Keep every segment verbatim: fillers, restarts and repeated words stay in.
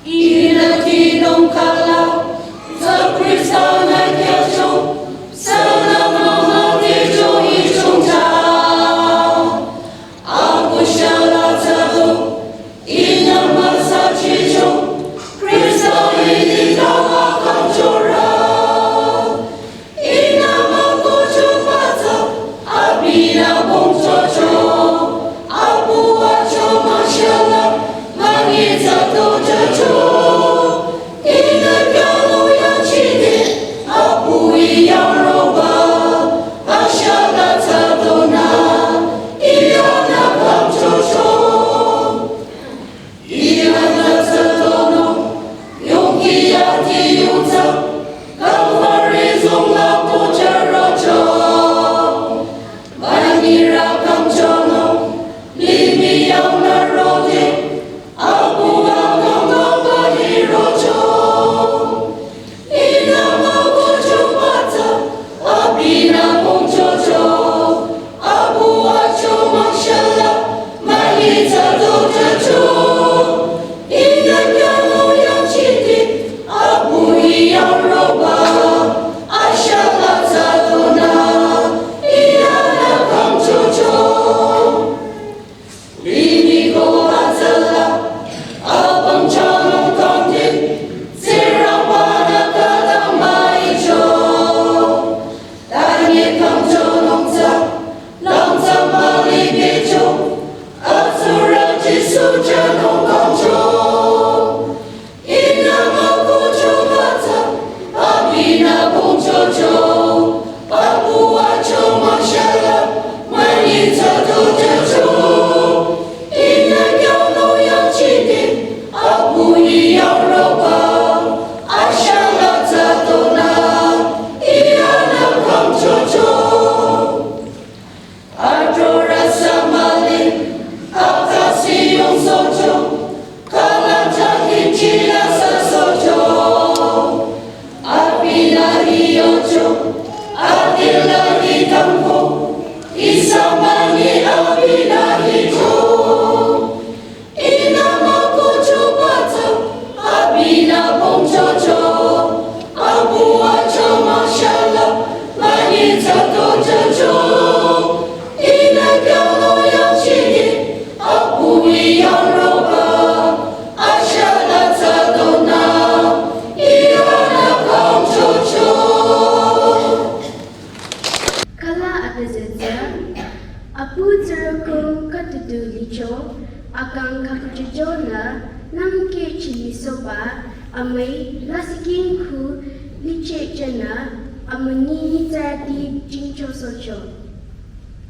Ihnü khinung khala, tsü Khrista-nü khyüchung, sünü münga ticho ichung cha. Apu shala tsü du, ihnü müsa chichung, Khrista-nü nengdang akang chora. Ihnü mükohcho patsa, abinü bongchocho. Apu acho mashala, münyi tsü tochacho. Ihnü khyano yangchide, apu I yang roba. Ashala tsü dona, I anü kangchocho. Ihnü tsü tono, yongki ati yungtsa, Kalvari zongla pocharocho. Münyi ra kangchono, limih yangnü rode, apu akang kangba hirocho. Ihnü mükohcho patsa, abinü bongchocho. Apu acho mashala, münyi tsü tochacho. Ihnü khyano yangchide, apu I yang roba. Ashala tsü dona, I anü kangchocho. Limih ko atsala, apüm chanung kangde, Tsingrangba-nü khütang müicho. Tanye kangchonung tsü, langtsang müli becho, atsurü Jisu chanung kangcho. Ihnü mükohcho patsa, abinü bongchocho. Apu acho mashala, münyi tsü tochacho. Ihnü khyano yangchide, apu I yang roba. Ashala tsü dona, I anü kangchocho. Adrorü sü müli, akasi yongsocho, khala cha kingchi la süsocho. Abinü I yocho, adila I dangko, ihsa münyi abinü I cho. Ihnü mükohcho patsa, abinü bongchocho. Apu acho mashala, münyi tsü tochacho. Ihnü khyano yangchide, apu I yang roba. Ashala tsü dona, I anü kangchocho. Khala atüzütsü, apu tsürükhung khütutu licho, akang khakuchichonü, nangke chilisohba, amüi lasih kingku lichehchanü, amünyi nyitsarüti jingchosohcho.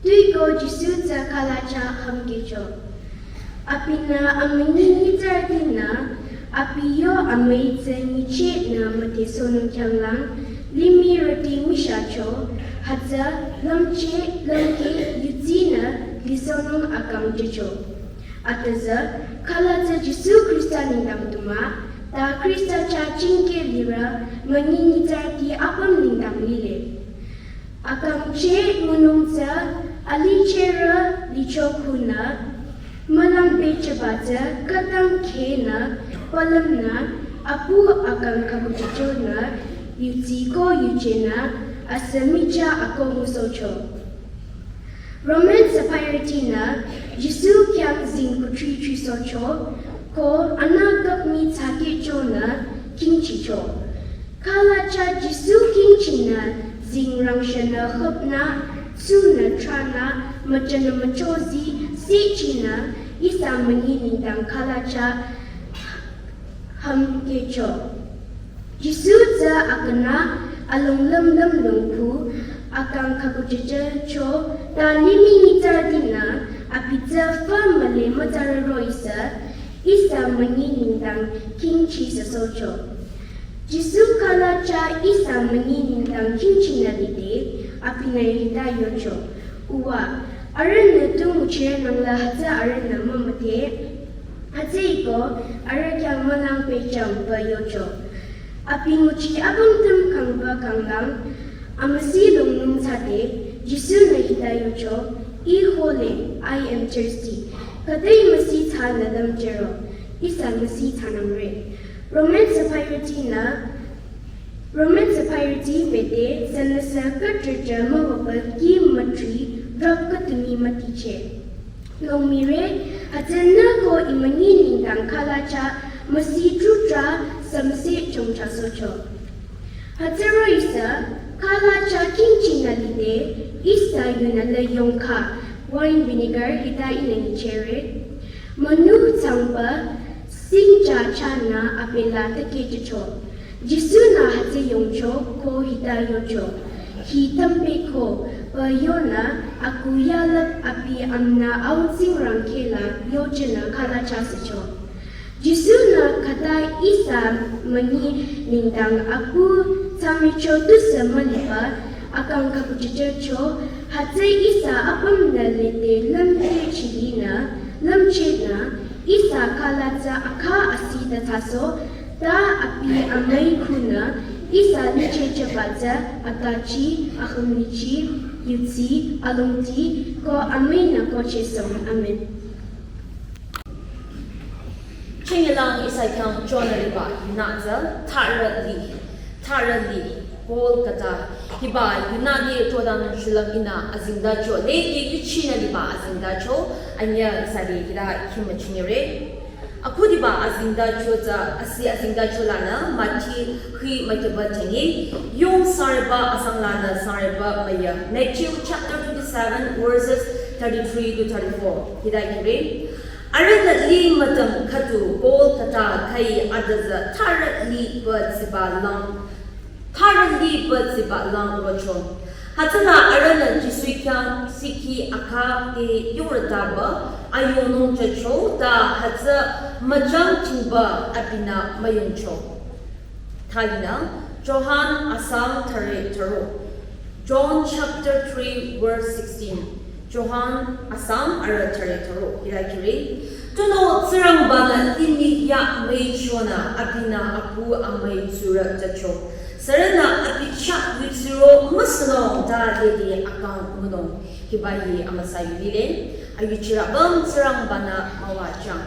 Tuiko Jisu tsü khala cha hümkehcho. Abinü amünyi nyitsarütinü, abi yo amüi tsü nyichehnü müdhesohnung khyanglang, limih rüti mishacho, hütsü lümcheh lümkeh yudsinü lisohnung akang jücho. Atüzü, khala tsü Jisu Khrista nengdang du mah, ta Khrista chah jingkeh lirü, münyi nyitsarüti apüm nengdang lile. Akang cheh ngunung tsü alichehrü licho khunü, mülang pehjüba tsü khütang khehnü, palümnü, apu akang khakuchichonü, yudsi ko yuchenü, asü michah ako ngusohcho. Roman sapirütinü, Jisu khyang zing kuthri thrisohcho, ko anü küpmi tsakehchonü, kingchicho. Khala cha Jisu kingchinü, zing rangshünü hüpnü, tsunü tranü, müchanü müchozi, sichinü, ihsa münyi nengdang khala cha hümkehcho. Jisu tsü akünü, alung lümlüm lungku, akang khakuchichehcho, ta limih nyitsarütinü, abi tsü fü müle mütsarü roh-i sü, ihsa münyi nengdang kingchi süsohcho. Jisu khala cha ihsa münyi nengdang kingchinü lide, abinü hita yocho. Uwa, arühnü tu nguchirünangla hütsü arühnü mümüdhe. Hütsüeko arüh khyang mülang pehjüng pü yocho. Abi nguchi apüm tüm kangba kanglang, amüsi lungnung thsade, Jisu-nü hita yocho, "Ih hole, I am thirsty. Khüta I müsi thsanü lümchehro, Ihsa müsi thsanangre." Roman Sapphire-tinü, Roman Sapphire-ti bete, sünüsü khütrütrü müwapü ki mütri, drop khütumi mütiche. Longmire, hütsünü ko I münyi nengdang khalacha müsi trutra sümse chongcha socho. Hütsüro ihsa khalacha kingchinü lide, ihsa yunü la yongkha, wine vinegar hita inü nyichere. Münü tsangba, singcha chanü abila teke chicho. Jisu-nü hütsü yongcho ko hita yocho. Hi tümpe ko, pü yonü, aku yalap abi amnü autsingrang kela yochenü khalacha sücho. Jisu-nü khüta ihsa münyi nengdang aku tsamicho tusü müliba, akang kapuchichehcho, hütsü ihsa apümnü lede lümte chilinü, lümchehnü, ihsa khalacha akha asi ta thsaso, ta abi amüi khunü, ihsa nyichehchehba tsü, atachi, ahümnichi, yutsi, alongti, ko amüinü ko chesong. Amen. Chingilang ihsa khyang chonü liba yunü tsü, Tharali, Tharali, Paul kata, hiba yunü de chodang shulüm ihnü azengtacho, lede yuchinü liba azengtacho, anyüh ihsa de hita khimüchingire. Akhudiba azengtacho tsü, asi azengtacho lanü, Mati hui mükiba tengi, yung sangriba asang lanü sangriba müyü. Matthew chapter twenty-seven, verses thirty-three to thirty-four. Hita kire. Arühnü li mütüm khüdu Paul kata khai adüzü Tharali pü tsiba lang. Tharali pü tsiba lang rocho. Hütsünü arühnü Jisu khyang sikhi akha te yurütaba ayonung jücho ta hütsü müjang chingba abinü müyongcho. Thalinü Johan asang thüre thüro. John chapter three verse sixteen. Johan asang arüh thüre thüro. Hita kire. Tunüo Tsingrangbanü limih ya müichonü abinü apu amüi tsurü jücho. Sürünü abi chah yutsiro müsünung ta lede akang ngunung. Hiba hi amüsa yu lile. Ayuchirü apüm Tsingrangbanü müwajüng.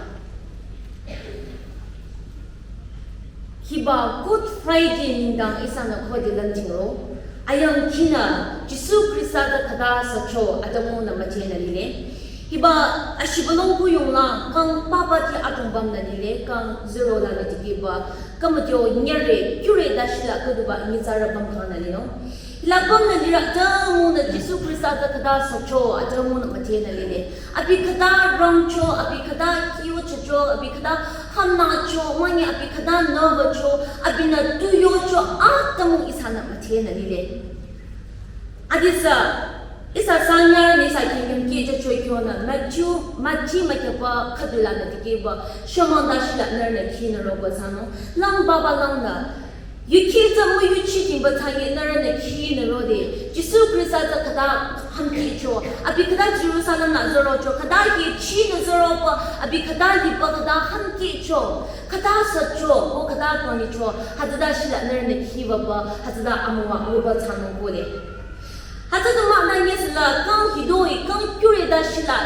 Hiba Good Friday nengdang ihsanü khode lümtingro. Ayang khinü Jisu Khrista tsü khüta sücho atümungnü müdhenü lile. Hiba ashibülung kuyungla kang papa ti atümbamnü lile, kang zero lanü tikehba, kamütyo nyere, kyure dashila khüduba nyitsarü pümkhangnü lino. Hila pümnü lirü atümungnü Jisu Khrista tsü khüta sücho atümungnü müdhenü lile. Abi khüta rangcho, abi khüta kiyochocho, abi khüta hamnacho, münyi abi khüta nüwücho, abinü tuyocho atümung ihsanü müdhenü lile. Adisü, ihsa sanyarünü ihsa kingdom kihjücho kyonü, Matthew, Mati mükiba khüdulanü tikehba, shomang dashila nührünü khinü roba thsanung, lang baba langnü, yukheh tsü müyuchi tingba thsanye nührünü khinü rode, Jisu Khrista tsü khüta hamkehcho, abi khüta Jerusalem nü zorocho, khüta yechinü zoroba, abi khüta liba khüta hamkehcho, khüta sücho, ko khüta kangnicho, hütsüta shila nührünü khibaba, hütsüta amüwa nguba thsanung kole. Hütsüta mah nü nyesila kang hidoi, kang kyure dashila,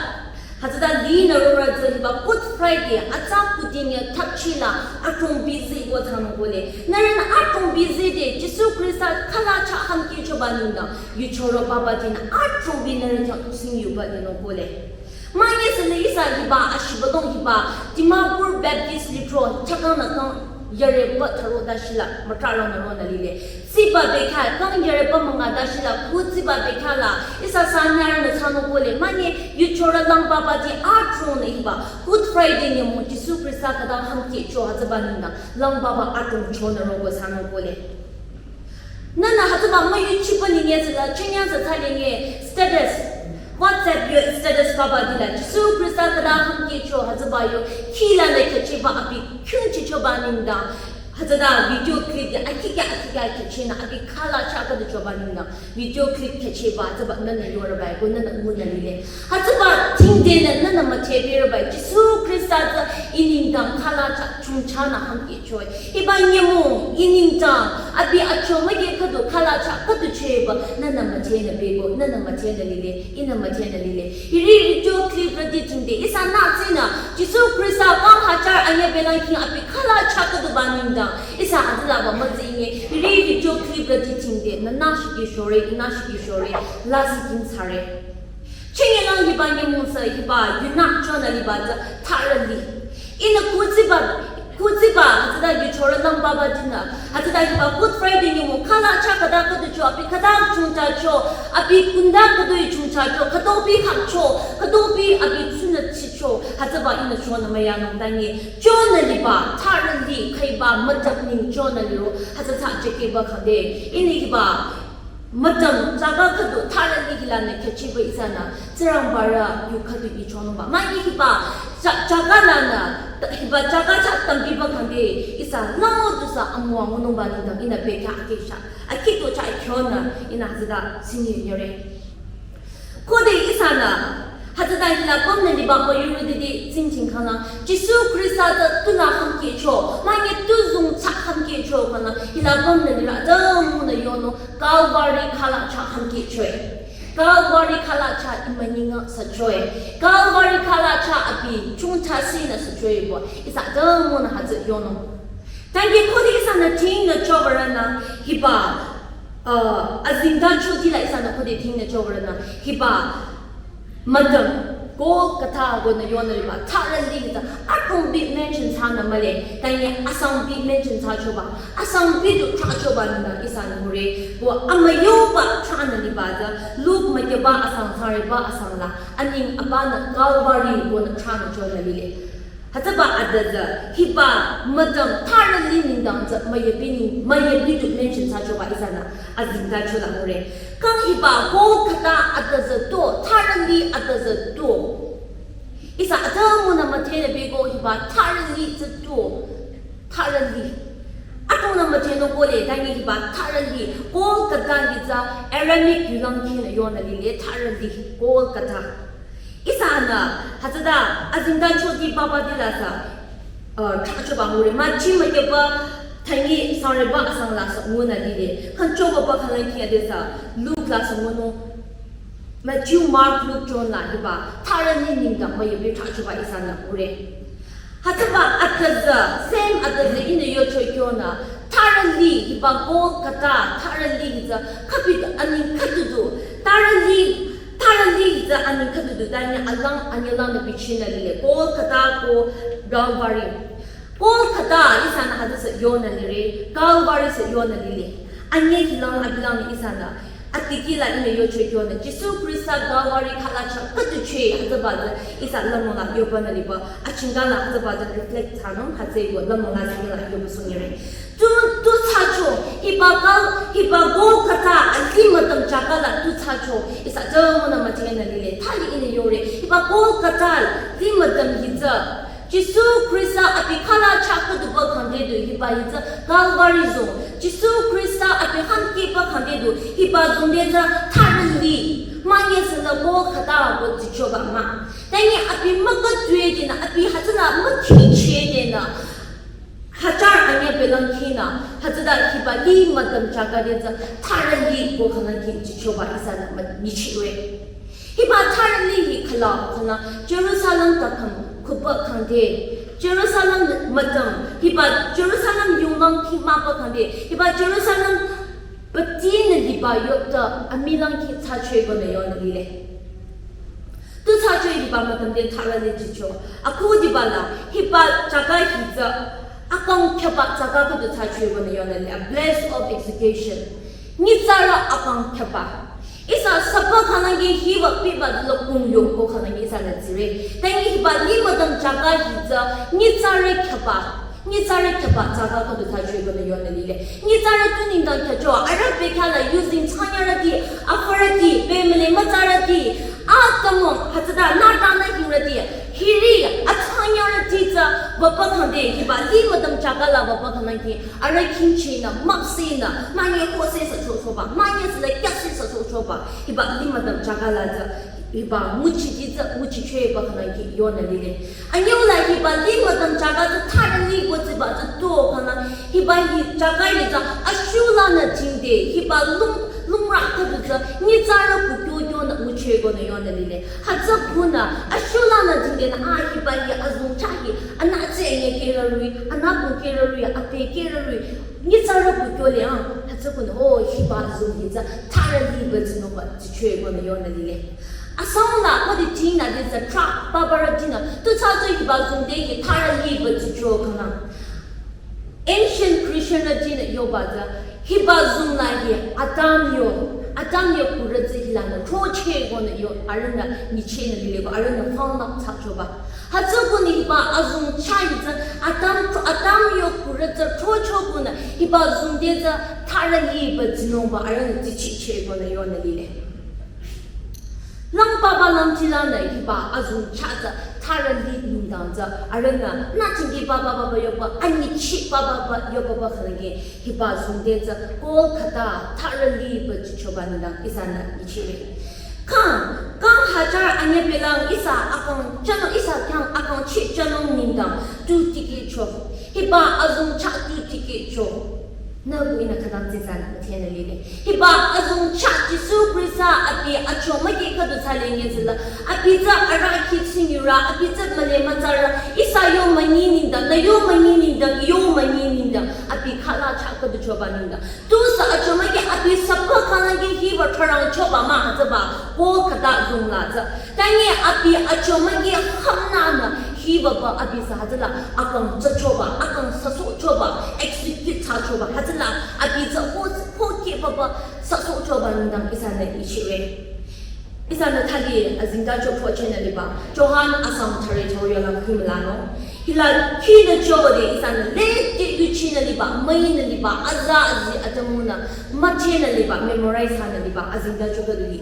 hütsüta linü rorü tsü hiba Good Friday, atsa kudinye thapchila, atong busy ko thsanung kole. Nührünü atong busy de, Jisu Khrista khüla chah hamkehchoba nengdang, yuchoro baba tinü atong bi nührü khyang using yuba linung kole. Münyi sünü ihsa hiba ashibülung hiba, Dimapur Baptist Lithro, chakangnü kang yareba thüro dashila, mütrarünü ronü lile. Tsiba bekha, kang yareba münga dashila, ku tsiba bekha la, ihsa sanyarünü thsanung kole, münyi yuchorü lang baba ti atrongnü hiba, Good Friday nyümong Jisu Khrista khüta hamkehcho hütsüba nengdang, lang baba atongchonü roba thsanung kole. Nühnü hütsüba müyuchiba nengye tsüla, chünye tsü thsalinye, status, WhatsApp yo status baba dila, Jisu Khrista khüta hamkehcho hütsüba yo, khila le khechiba abi, kyungchichoba nengdang, Hütsüta video clip ya akikya akikya khyüchehnü abi khala chah khüdu choba ninglang video clip khyüchehba tsüba nünü yorübai ko nünü ngunü lile. Hütsüba tingdenü nünü müthehbirübai Jisu Khrista tsü i nengdang khala chah chungchanü hangkehchoe. Hiba nyümong i nengdang abi acho müke khüdu khala chah khüdu chehba nünü müthehnü beko nünü müthehnü lile. Ihnü müthehnü lile. Hiri video clip rüti tingde ihsanü tsinü Jisu Khrista kang hajar anyüh belang king abi khala chah khüduba nengdang ihsa adilaba mütsinge. Hiri video clip rüti tingde nünü shiki shore, ihnü shiki shore, lasih king thsare. Chingelang hiba nyümong sü hiba yunü chonü liba tsü tharali. Ihnü kutsiba kutsiba hütsüta yuchorü lang baba dinü. Hütsüta hiba Good Friday nyümong khala chah khüta khüdu cho abi khüta chungchacho, abi kunda khüdu chungchacho, khütobi khapcho, khütobi abi tsunü chicho. Hütsüba ihnü chonü müyanung tangi chonü liba tharali khaiba mütap ning chonü liro hütsüta chekeba khade. Ihnü hiba mütang jaga khüdu tharali hilanü khyüchehba ihsanü Tsingrangbarü yu khüdu i chonungba. Mah-i hiba ja-, jaga lanü, hiba jaga chah tambiba khangde ihsa lango dusü amüwa ngunungba nengdang ihnü bekhyah akehshah. Akito chah kyonü ihnü hütsüta sinyi nyore. Khode ihsanü hütsüta hila pümnü liba müyurü didi tsingching khanglang Jisu Khrista tsü tunü hangkehcho, mah-i tuzong chah hangkehcho khanglang hila pümnü lirü tsü ngunü yonung Calvary khala chah hangkehchoe. Calvary khala chah imünyinga süchoe. Calvary khala chah abi chungcha sinü süchoe bo. Ihsa tsü ngunü hütsü yonung. Tangi khode ihsanü tingnü chobarünü hiba, uh, azingda chotila ihsanü khode tingnü chobarünü hiba mütang Golgotha konü yonü liba tharali hütsü akungbi mention thsanü mühle. Tangi asangbi mention thsachoba. Asangbi du thrachoba nengdang ihsanü ngure. Ko amüyoba thranü liba tsü Luke mükyüba asang thsangre ba asang la. Aning abanü Calvary konü thranü chonü lile. Hütsüba adüzü hiba mütang tharali nengdang tsü müyübi ning, müyübi du mention thsachoba ihsanü azingda chola ngure. Kang hiba Golgotha adüzü to, tharali adüzü to. Ihsa atümung nü müthehnü beko hiba tharali tsü to, tharali. Atümung nü müthehnü kole, tangi hiba tharali, Golgotha hi tsü Aramaic yulang kinü yonü lile tharali, Golgotha. Ihsanü, hütsüta, azingda choti baba dila sü, uh, thrachoba ngure, Mathi mükyüba, tangi thsangre ba asang la sü ngunü lile. Kang choba ba khanglang king adesü, Luke la sü ngunung, Matthew, Mark, Luke, John la hiba tharali nengdang müyübi thrachoba ihsanü ngure. Hütsüba adüzü, same adüzü ihnü yocho kyonü. Tharali hiba Golgotha, tharali hi tsü khübi aning khüdu du. Tharali, tharali hi tsü aning khüdu du. Tangi alang, anyi langnü bichinü lile. Golgotha ko Calvary. Golgotha ihsanü hütsü sü yonü lire, Calvary sü yonü lile. Anyi hilang abilang ihsanü atikila ihnü yocho kyonü Jisu Khrista Calvary khala chah khüdu cheh hütsüba tsü ihsa lango la yobanü liba. Achingka la hütsüba tsü reflect thsanung hütsüeko lango la singila yoba sungire. Tu, tu thsacho, hiba Gal-, hiba Golgotha, ali mütang jaga la tu thsacho, ihsa jümünü müthehnü lile, thali ihnü yore, hiba Golgotha, ali mütang hi tsü, Jisu Khrista abi khala chah khüduba khangde du hiba hi tsü Calvary zong. Jisu Khrista abi hangkehba khangde du hiba zongde tsü tharali. Mah-i sünü Golgotha ko tsichoba mah. Tangi abi mükatue denü abi hütsüla mükhicheh denü hajar anyüh belang kinü hütsüta hiba ali mütang jaga de tsü tharali ko khanglang king tsichoba ihsanü mah-, nyichire. Hiba tharali hi khala, khala Jerusalem takhang kuba khangde. Jerusalem mütang, hiba Jerusalem yunglang king mahba khangde. Hiba Jerusalem patinü liba yota amilang king thsachoe konü yonü lile. Tu thsachoe hiba mütang de tharali tsicho. Akhudiba la, hiba jaga hi tsü akang khyaba jaga khüdu thsachoe konü yonü lile. A place of execution. Nyitsarü akang khyaba. Ihsa süba khanglang king hiba piba dilo kung yo ko khanglang king ihsanü tsire. Tangi hiba ali mütang jaga hi tsü nyitsarü khyaba. Nyitsarü khyaba jaga khüdu thsachoe konü yonü lile. Nyitsarü tu nengdang khyücho, arüh bekhyah la yuzeng thsanyarüti, afürüti, bemüle mütsarüti, atümung, hütsüta nütanü hingrüti, hiri, athsanyarüti tsü, Papa khangde hiba li madam chakala papa khangnangki arüh khingchinü, mapsinü, manye kose sa chochoba, manye sile kyasi sa chochoba, hiba li madam chakala tsü, hiba nguchiti tsü, nguchichehba khangnangki yonü lile. Anyüla hiba li madam chaka tsü tharali ko tsiba tsü to khangla, hiba hi chaka hi tsü ashulanü jingde, hiba lung, lungra khüdu tsü, nyitsarü ku kyo kyonü nguchehkonü yonü lile. Hütsü khunü, ashulanü jingdenü a hiba hi azung chah hi, anütsü nye kerarui, anübung kerarui, ape kerarui, nyitsarü ku kyole a, hütsü khunü, o hiba azung hi tsü, tharali ba tsinungba, tsichehkonü yonü lile. Asangla, khode jinü de tsü, tra, babara jinü, tu tsü tsü hiba azung de hi, tharali ba tsicho khangla. Ancient Christianrütinü yoba tsü, hiba azung la hi Adam yo, Adam yo kurü tsü hilanü, throchehkonü yo, arühnü nyichehnü lileko, arühnü found out thsachoba. Hütsü khunü hiba azung chah hi tsü, Adam, Adam yo kurü tsü, throcho khunü, hiba azung de tsü, tharali ba tsinungba, arühnü tsichichehkonü yonü lile. Lang papa lang tilanü hiba azung chah tsü tharali nengdang tsü arühnü nütingki papa papa yoba anyichi papa papa yoba ba khange hiba azung de tsü Kolkata tharali ba tsichoba nengdang ihsanü nyichire. Kang, kang hajar anyüh pelang ihsa akang chanung ihsa khyang akang chi chanung nengdang tu tikehcho. Hiba azung chah tu tikehcho. Nübu ihnü khütang tsitsanü müdhenü lile. Hiba azung chah Jisu Khrista abi achomüki khüdu thsale nyitsüla. Abi tsü arahkheh tsingyurü, abi tsü müle mütsarü. Ihsa yo münyi nengdang, nü yo münyi nengdang, yo münyi nengdang. Abi khala chah khüdu choba nengdang. Tusü achomüki abi sapa khangnangki hiba tharang choba mah hütsüba Kolkata azung la tsü. Tanye abi achomüki khamnanü hiba ba abi sü hütsüla akang thsachoba, akang süsohchoba, execute thsachoba, hütsüla abi tsü ho, ho keh papa süsohchoba nengdang ihsanü nyichire. Ihsanü thali azengtacho phochehnü liba, Johan asang thüre cho yola khimlanung. Hila khinü chode ihsanü lede yuchinü liba, müinü liba, aza azi atümungnü, müchehnü liba, memorize thsanü liba, azengtacho khüdu hi.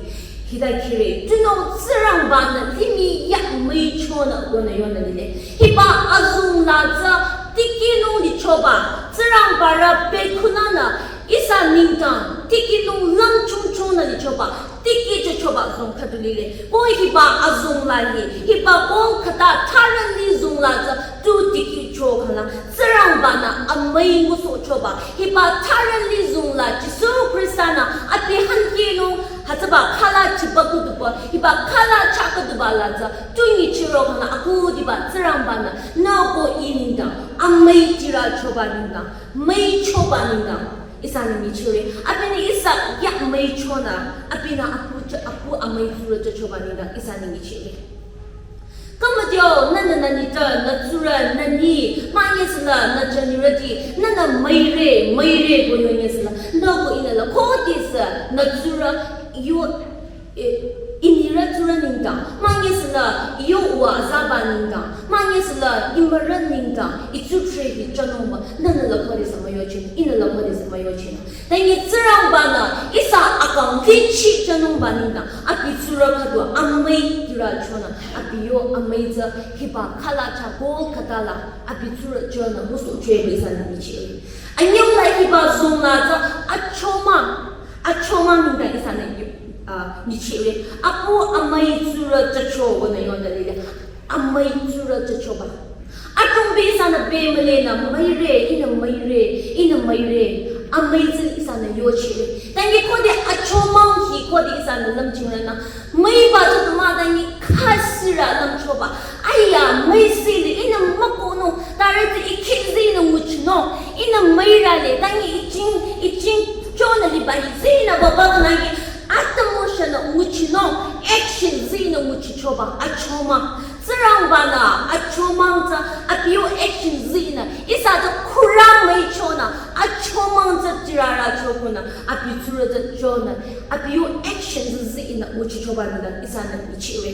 Hita khire, tunüo Tsingrangbanü limih ya müichonü konü yonü lile. Hiba azung la tsü tikehnung lichoba, Tsingrangbarü bekhunünü ihsa nengdang tikehnung lang chungchongnü lichoba, tikehchochoba azung khüdu lile. Ko hiba azung la hi, hiba Kolkata tharali zung la tsü tu tikehcho khangla, Tsingrangbanü amüi ngusohchoba, hiba tharali zung la Jisu Khristanü abi hankehnung hütsüba khala chiba kuduba, hiba khala chah kuduba la tsü, tu nyichiro khangla akhudiba Tsingrangbanü, nü ko ih nengdang, amüi tirachoba nengdang, müichoba nengdang, ihsanü nyichire. Abinü ihsa ya müichonü, abinü apu cha, apu amüi tsurü thsachoba nengdang, ihsanü nyichire. Kamadio, nünü nü nitpü, nü tsurü, nü ni, mah nyisüla, nü jünirüti, nünü müire, müire ko yo nyisüla, nü ko ihnü la, khodesü, nü tsurü, yo, eh, inirü tsurü nengdang, mah nyisüla, yo wa zaba nengdang, mah nyisüla, imarü nengdang, itsu trehi jünungba, nünü la khodesü müyocheh, ihnü la khodesü müyocheh. Tanyi Tsingrangbanü ihsa akang lichi jünungba nengdang, abi tsurü khüdu amüi tirachonü, abi yo amüi tsü hiba khala chah Kolkata la, abi tsurü chonü, musu chwe ihsanü nyichire. Anyüla hiba zung la tsü achomang, achomang nengdang ihsanü yu, ah, nyichire. Apu amüi tsurü thsacho konü yonü lile. Amüi tsurü thsachoba. Atrongbi ihsanü bemülenü müire, ihnü müire, ihnü müire. Amüi tsü ihsanü yochire. Tanyi khode achomang hi khode ihsanü lümchingrünü. Müiba tsü tu mah tanyi khasirü lümchoba. Aya, müisile, ihnü mükohnung, tarü tsü ikheh zinü nguchinung. Ihnü müirale, tanyi iching, iching chonü liba hi zinü baba khanangki atümung shanü nguchinung, action zinü nguchichoba, achomang. Tsingrangbanü achomang tsü, abi yo action zinü, ihsa tsü khürü müichonü, achomang tsü tiraracho konü, abi tsurü tsü chonü, abi yo action zinü nguchichoba nengdang, ihsanü nyichire.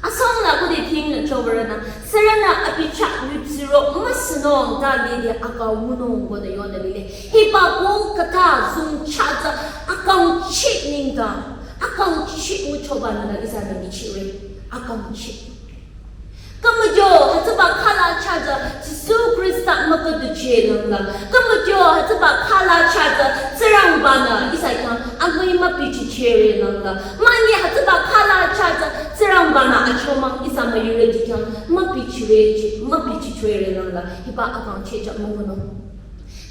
Asang la khode thingnü chobarünü, sürünü abi chah yuziro müsünung ta lide akang ngunung konü yonü lile. Hiba Kolkata zung chah tsü akang chih nengdang, akang chih nguchoba nengdang ihsanü nyichire. Akang chih. Kamajo, hütsüba khala Nangla, kümütyo hütsüba khala chatsü Tsingrangba-nü ihsa khyang amüi mübichichehre nangla. Manye hütsüba khala chatsü Tsingrangba-nü achomang ihsa müyurüti khyang mübichire chi, mübichichehre nangla. Hiba akang chehcha müngunung.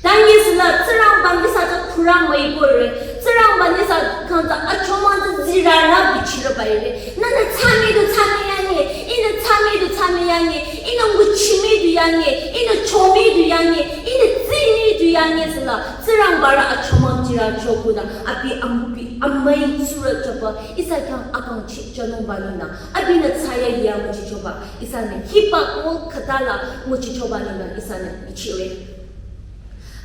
Tangi süla Tsingrangba-nü ihsa tsü khürü müikore. Tsingrangba-nü ihsa khyang tsü achomang tsü zirarü bichireba ire. Nünü tsami du tsami yangi, ihnü tsami du tsami yangi, ihnü nguchimi du yangi, ihnü chomi du yangi, ihnü tsimi du yangi süla Tsingrangba-rü achomang jira chokunü, abi amüi, amüi tsurü choba, ihsa khyang akang chehchanungba nünü, abinü thsayahiya nguchichoba, ihsanü hiba Kolkata la nguchichoba nünü, ihsanü bichire.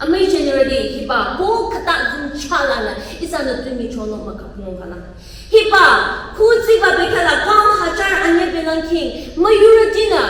Amüi January hiba Kolkata zung chalanü ihsanü tumi chonung mükapnung khala. Hiba kutsiba bekhala kang hajar anye belang king müyurütinü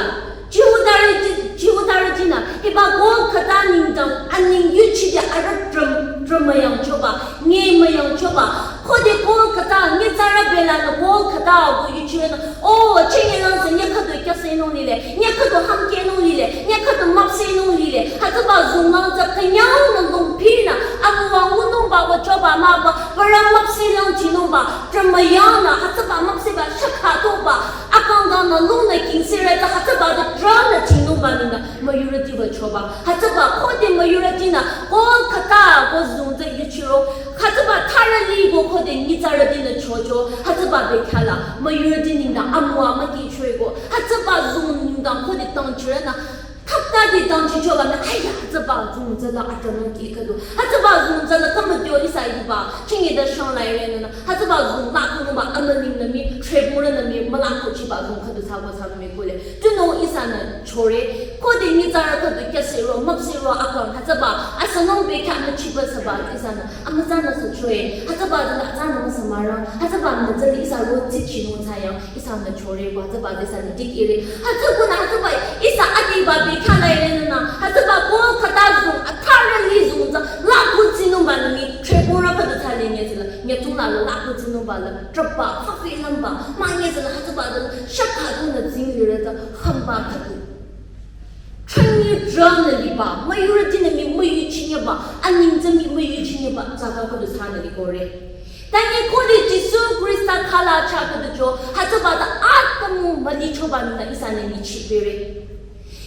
Jihudarüti, Jihudarütinü hiba Kolkata nengdang aning yuchide arüh trüm, trüm müyangchoba, nge müyangchoba. Khode Kolkata, nyitsarü belanü Kolkata ko yuchirünü, o, chingi lang tsü nyü khüdu kyasenung lile, nyü khüdu hamkenung lile, nyü khüdu müpsehnung lile. Hütsüba zung lang tsü künyangnü lungpinü, amüwa ngunungba wüchoba mahba, bürü müpsehlang chinungba, trüm müyangnü, hütsüba müpsehba shakha toba, akang kangnü lungnü kingsirü tsü hütsüba du trümnü chinungba nünü, müyurüti wüchoba. Hütsüba khode müyurütinü, Kolkata ko zung tsü yuchiro, hütsüba tharali ko khode nyitsarütinü chocho, hütsüba bekhala, müyurüti nengdang amüwa mükichoi ko, hütsüba zung nengdang khode tangchirünü, thaptadi tangchicholanü, aya, hütsüba zung tsüla atranung ki khüdu, hütsüba zung tsüla kümütyo ihsa hiba, chingi da shang lai renünü, hütsüba zung la kunungba amülingnü mii, shebungrünü mii, müla kuchiba zung khüdu thsako thsanung mii kule, tunüo ihsanü chore, khode nyitsarü khüdu kyasero, müpsehro akang, hütsüba, asünung bekhanü chiba süba, ihsanü, amütsanü sü choe, hütsüba züla atsanü müsü mürang, hütsübanü tsüli ihsa ro tsikhinung thsayang, ihsanü chore, hütsüba zü ihsanü dikehre. Hütsükunü hütsüba, ihsa adiba bekhala irenünü, hütsüba Kolkata zung, atharali zung tsü, la kutsinungba nü mii, shebungrü khüdu thsale nye tsüla, nyütung la la kutsinungba la, trüpba, khafenungba, manye tsüla hütsüba zü, shakha dunü zinglirü tsü, hamba khüdu. Chünye drünü liba, müyurütinü mii müyuchinyeba, aning tsü mii müyuchinyeba, tsaka khüdu thsanü likore. Tangi khode Jisu Khrista khala cha khüdu cho, hütsüba tsü atümung mülichoba nünü ihsanü nyichibere.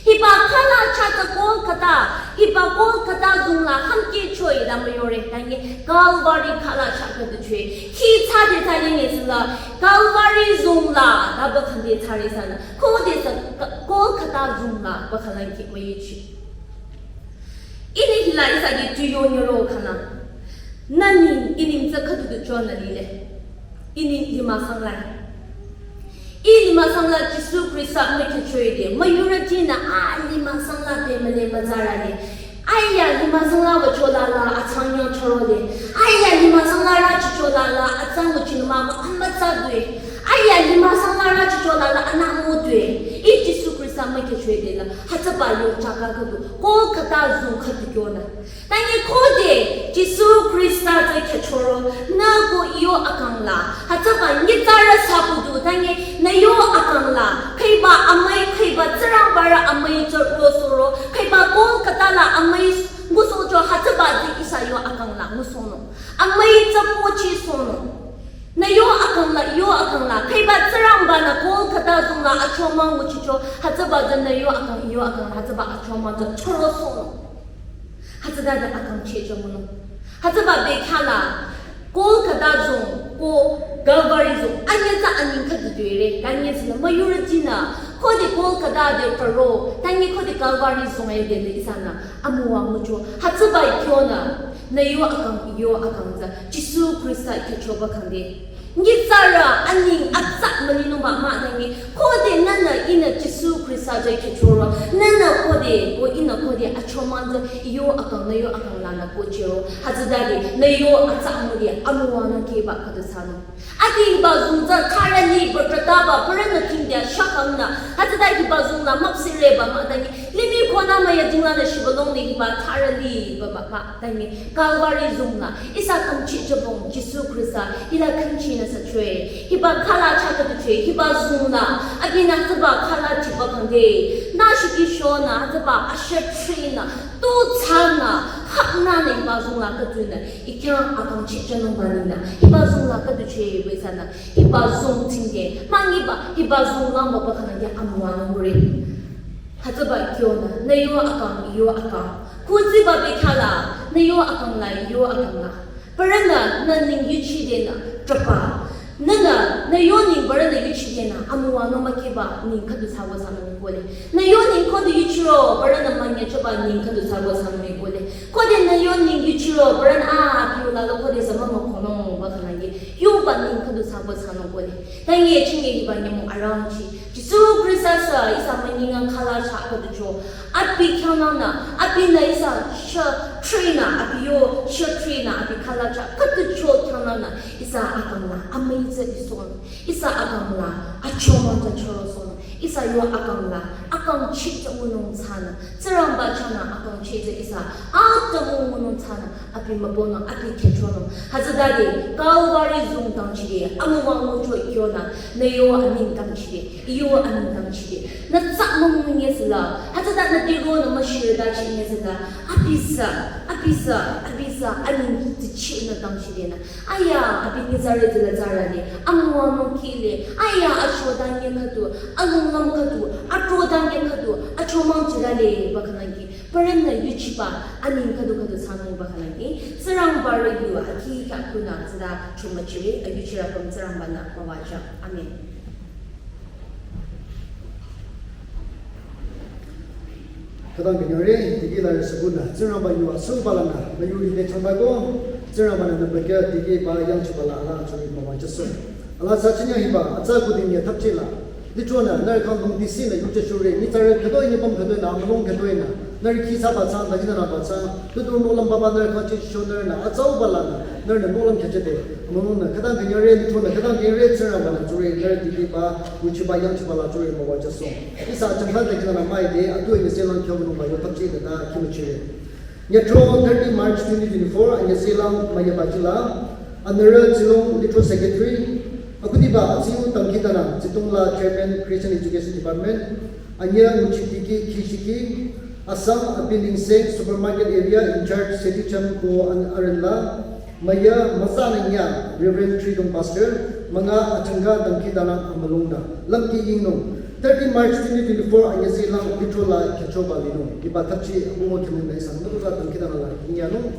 Hiba khala cha tsü Kolkata, hiba Kolkata zung la hamkechoi la müyore, tangi Calvary khala cha khüdu choi. Hi thsade thsade nye süla, Calvary zung la, la bakhande thsare ihsanü. Khode tsü Ka-, Kolkata zung la bakhalang ki müyuchi. Ini hila ihsa di tuyo nyoro khana. Nü ning, ining tsü khüdu du chonü lile. Ining lima sangla. I lima sangla Jisu Khrista mükechoi de. Müyurütinü a lima sangla de müle müzarale. Aya lima sangla wüchola la atsang yo chorole. Aya lima sangla rü chichola la atsang wüchinü mah amütsa due. Aya lima sangla rü chichola la anü mo due. I Jisu Khrista mükechoi de la. Hütsüba yo chaka khüdu. Kolkata zung khüdu kyonü. Tangi khode Jisu Khrista tsü khechoro, nü ko iyo akang la. Hütsüba nyitsarü sa kudu, tangi nü yo akang la. Khüiba amüi, khüiba Tsingrangbarü amüi tsü rosoro, khüiba Kolkata la amüi ngusohcho hütsüba tsü ihsa yo akang la ngusohnung. Amüi tsü pochisohnung. Nü yo akang la, iyo akang la. Khüiba Tsingrangba-nü Kolkata zung la achomang nguchicho, hütsüba tsü nü yo akang, iyo akang la, hütsüba achomang tsü chorosohnung. Hütsüta de akang chehcho münung. Hütsüba bekhala, Kolkata zung, ko Calvary zung, anye tsü aning khüdu duere, kanye tsü müyurütinü, khode Kolkata de paro, tangi khode Calvary zung e de ihsanü, amüwa mücho, hütsüba kyonü, nü yo akang, iyo akang tsü, Jisu Khrista khechoba khangde. Nyitsarü aning atsa mülinungba mah tangi, khode nünü ihnü Jisu Khrista tsü khechoro, nünü khode, ko ihnü khode achomang tsü iyo akang nü yo akang lanü ko chero, hütsüta de nü yo atsa müli amüwanü keba khüdu thsanung. Adiba zung tsü tharali bürütaba bürünü kingde shakangnü, hütsüta hiba zung la müpsireba mah tangi, limih konü mü Yajingla nü shibalong nü hiba tharali ba ba ba tangi Calvary zungla ihsa kangchi jabong Jisu Khrista ila kangchi nü sachwe. Hiba khala cha katuchwe hiba zungla abinü tsaba khala chiba kangde. Nü shiki shonü tsaba asha trinü tu tsana hapnü nü hiba zungla katuna ikyang akangchi janung banina hiba zungla katuchwe baisanü hiba zung tingde mangiba hiba zungla mabakhanü ya amwa nungure. Hütsüba kyonü, nü yo akang, yo akang. Kuziba bekhala, nü yo akang la, yo akang la. Parana, nü ning yuchidenü, trapa. Nünü, nü yo ning parana yuchidenü, amuwa no makiba, ning khadu sawa sanami kole. Nü yo ning khadu yuchiro, parana manya chaba, ning khadu sawa sanami kole. Khode nü yo ning yuchiro, parana a, kiyo la lo khode sama ma kono, ba khanangi. Yo ba ning khadu sawa sanami kole. Tangi chingi hiba nyamu around chi. Jisu Khrista sü ihsa manyinga khala cha katucho. Abi kyangnangnü, abinü ihsa sha trinü, abi yo sha trinü, abi khala cha katucho kyangnangnü, ihsa akang la, amüi tsü ison. Ihsa akang la, achomang tsü choroson. Ihsa yo akang la, akang chi tsü ngunung tsana. Tsingrangba chanü akang chi tsü ihsa, atamu ngunung tsana. Abi mabonung, abi kechonung. Hütsüdade, Calvary zung tangchide, amuwa ngucho kyonü, nü yo aning tangchide, iyo aning tangchide. Nü tsa mung nung yesila, hütsüda nü digo nü mashirda chi yesila, abisa, abisa, abisa, aning tichi nü tangchide nü. Aya, abi nizare zila zarade, amuwa nung kile, aya, achoda nye khatu, alunglam khatu, atroda nye khatu, achomang chidale, bakhanangi. Parana yuchiba, aning khadu khadu sanung bakhanangi, Tsingrangba rayu aki kya kuna tsada chuma chire, ayuchira pam Tsingrangba nü mawaja. Amen. Khütang künyangre, tiki la sabuna, Tsingrangba yu asung balanü, mayu ri ne chamba go, Tsingrangba nü namba kya tiki ba yang chubala ala churi mawaja so. Ala sa chinya hiba, atsa kuding ya thapchila. Litro nü, nührü kang bang D C nü yuje shure, ni tsare khadoi ni bang khadoi nü, amalong khadoi nü. Nührü ki sa ba tsang, dagi nü ba tsang, tutu no lam baba nührü kang chi sho nührü nü, atsau bala nü, nührü nü no lam khachete. Amalong nü, khütang künyangre, litro nü, khütang künyangre, Tsingrangba nü, jure, nührü dili ba, uchi ba, yang chi bala, jure, mawaja song. Ihsa achang kha dagi nü mai de, atu ni selang kyo nung ba yo thapchi da, da, kimu chire. Nyatro thirty March twenty twenty-four, anyüselang mayabachila, anührü Tsilong Litro Secretary, akhudiba atsiu tangkitanü, Tsitongla Chairman Christian Education Department, anyü nguchitiki kishiki, Assam Apiningseng Supermarket Area in charge Seticham ko an arela, maya masananya Reverend Tridong Pastor, manga achanga tangkitanü amalongda, lamki yingnung, thirty March twenty twenty-four anyüselang Litro la kyachoba linung, iba thapchi abumo kemung na isang, mutuka tangkitanü la, inyanung,